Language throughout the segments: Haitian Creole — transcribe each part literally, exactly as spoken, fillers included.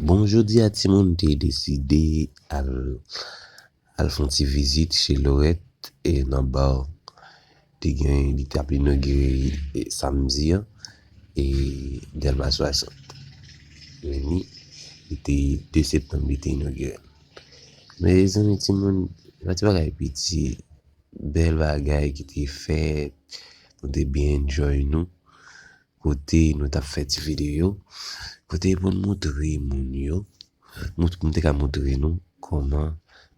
Bon, jodi a timoun te deside al, al fè yon ti vizit chez Laurette e nan bar. Te gen, li t ap inogire e, samdi an, e Dèlma swasant. Vini, li te de septanm, li te inogire l. Mezanmi, timoun, yon ti bagay piti, bèl bagay ki te fèt, nou te byen enjoy nou. Kote nou t ap fè ti videyo, kote pou n montre moun yo, mont-, m te ka montre nou kòman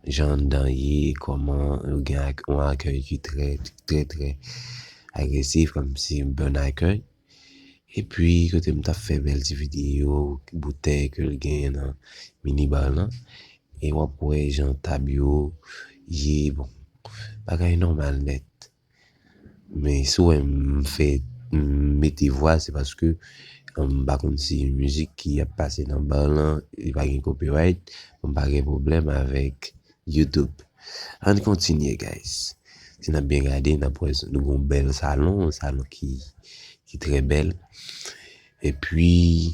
jan anndan ye, kòman yo gen ak-, yon akèy ki trè, trè, trè agresif, kòmsi yon bon akèy. Epi, kote m t ap fè bèl ti videyo, boutèy ke l genyen nan mini bar lan. E w ap wè jan tab yo ye, bon, bagay nòmal nèt. Men si w wè m fè, m mete vwa, se paske, um, m pa konn si mizik ki ap pase nan bar lan, li pa gen copyright, m pa gen pwoblèm avèk YouTube. Ann kontinye, guys. Si n ap byen gade, n ap wè nou gon bèl salon, yon salon ki, ki trè bèl. Epi,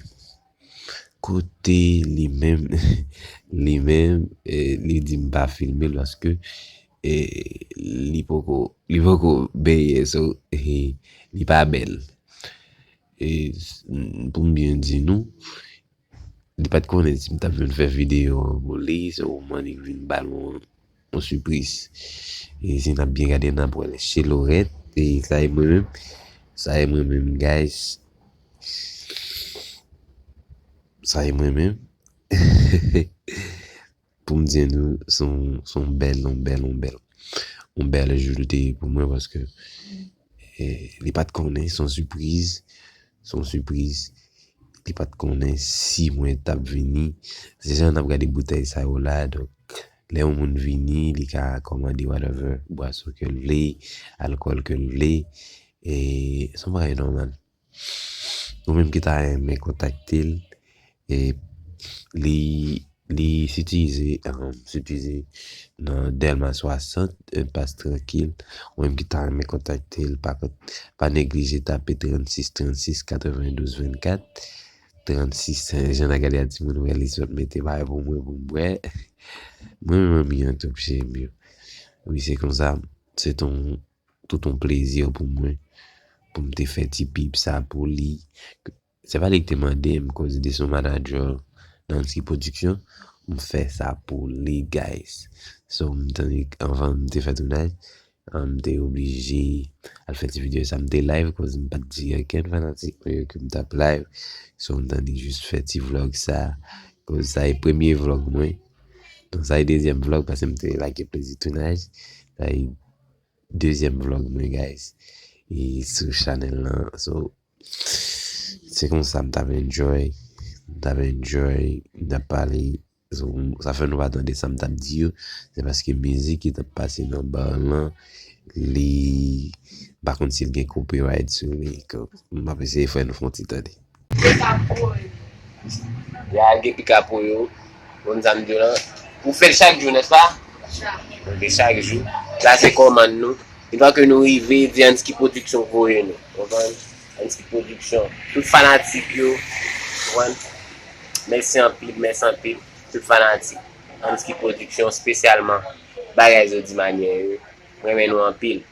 kote li menm, li menm, eh, li di m pa filme l paske, eh, li poko, li poko benyen, so, eh, li pa bèl. E, s-, pou m byen di nou, li pa t konnen si m t ap vin fè videyo an pou li, se yon moun ki vin ba l yon, yon sipriz. E si n ap byen gade, n ap wè l chez Laurette, e sa e mwen menm, sa e mwen menm, guys. Sa e mwen menm. Pou m di nou, se yon, se yon bèl, yon bèl, yon bèl, yon bèl jou l te ye pou mwen, paske, eh, li pa t konnen, se yon sipriz, se yon sipriz. Li pa t konnen si mwen t ap vini. Se jan n ap gade boutèy sa yo la, donk, lè yon moun vini, li ka kòmande whatever, bwason ke l vle, alkòl ke l vle, e se yon bagay nòmal. Ou menm ki ta renmen kontakte l, e li, li sitize, um, sitize nan Dèlma swasant, enpas Trankil. Ou menm ki ta renmen kontakte l, pa kont, pa neglije tape trannsis trannsis katrevendouz vennkat. Trannsis, jan n a gade a timoun, wè li sot mete bagay pou mwen, pou m bwè. Mwen menm, anmi an, tou, cheri m yo. Wi, se konsa, se ton tout yon plezi pou mwen, pou m te fè ti pib sa pou li. Se pa li ki te mande m, koz li se yon manadjè nan Ansky Production, m fè sa pou li, guys. So, m tande, anvan m te fè tounaj, m te oblije al fè ti videyo sa, m te live, koz m pa t di ankenn fanatik mwen yo ke m t ap live. So, m tande jis fè ti vlog sa, koz sa e premye vlog mwen. Donk, sa e dezyèm vlog, paske m te lage plezi tounaj. Sa e dezyèm vlog mwen, guys. E sou chanèl lan. So, se konsa m t ap enjoy. M t ap enjoy. M t ap pale. So, sa fè nou pa tande sa m t ap di yo. Se paske mizik ki t ap pase nan bar lan, li, m pa konn si l gen copyright sou li. M ap eseye fè nou fè yon ti tande. Pika pou yo. Ya, gen pika pou yo. Konn sa m di w lan. Ou fè l chak jou, nèspa? Chak. Ok, chak jou. Sa se kòmann nou. Yon fwa ke nou rive, di Ansky Production voye nou. Konprann? Ansky Production. Tout fanatik yo. Konprann? Mèsi anpil, mèsi anpil. Tout fanatik. Ansky Production, espesyalman Bagay Zo Di Manyè yo. M renmen nou anpil.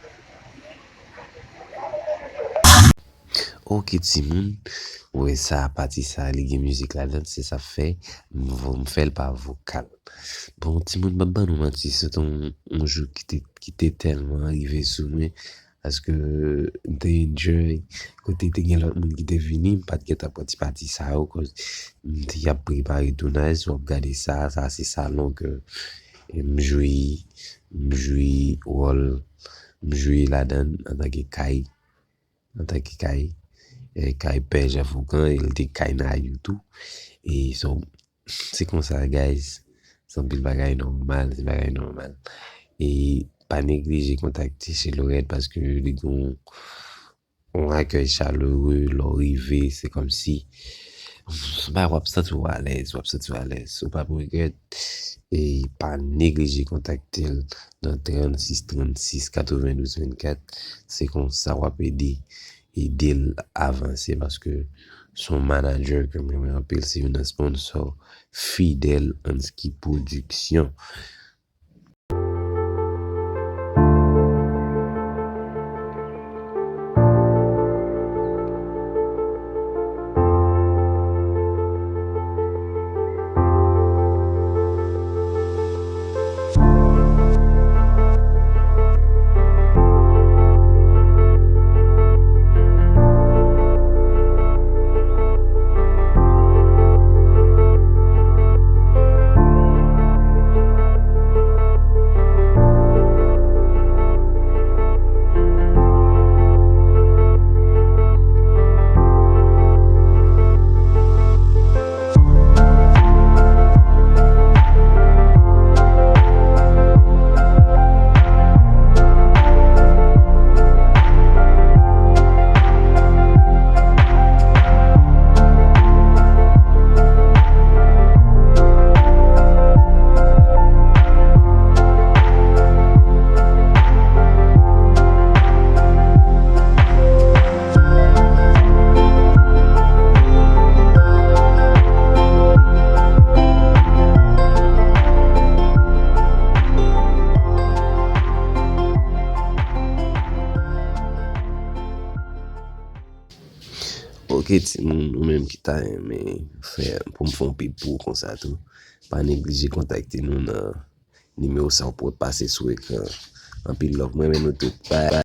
Ok, timoun. Ou wè sa, pati sa, li gen mizik ladan, se sa fè m vo-, m fè l pa vokal. Bon, timoun, m p ap ban nou manti, se te yon, yon jou ki te, ki te tèlman rive sou mwen, paske m te enjoy, kote te gen lòt moun ki te vini, m pa t gentan pran ti pati sa yo, koz m te ap prepare tounaj, w ap gade sa, sa se salon ke m jwe, m jwe wòl, m jwe ladan l antanke Kay. Antanke Kay, eh, Kay Pè Jan Foukan, e l te Kay Nayou tou. E so, se konsa, guys. Se anpil bagay nòmal, se bagay nòmal. E pa neglije kontakte chez Laurette paske li gon yon akèy chalere, lè w rive, se kòmsi, bay, w ap santi w alèz, w ap santi w alèz. Ou p ap regrèt. E pa neglije kontakte l nan trannsis trannsis katrevendouz vennkat. Se konsa w ap ede, ede l avanse, paske Se yon manager ke m renmen anpil, se youn nan sponsor fidèl Ansky Production. Ok, timoun, ou menm ki ta renmen fè, pou m fè yon pib pou ou konsa tou, pa neglije kontakte nou nan nimewo sa w ap wè pase sou ekran. Anpil love, mwen renmen nou tout. Bye.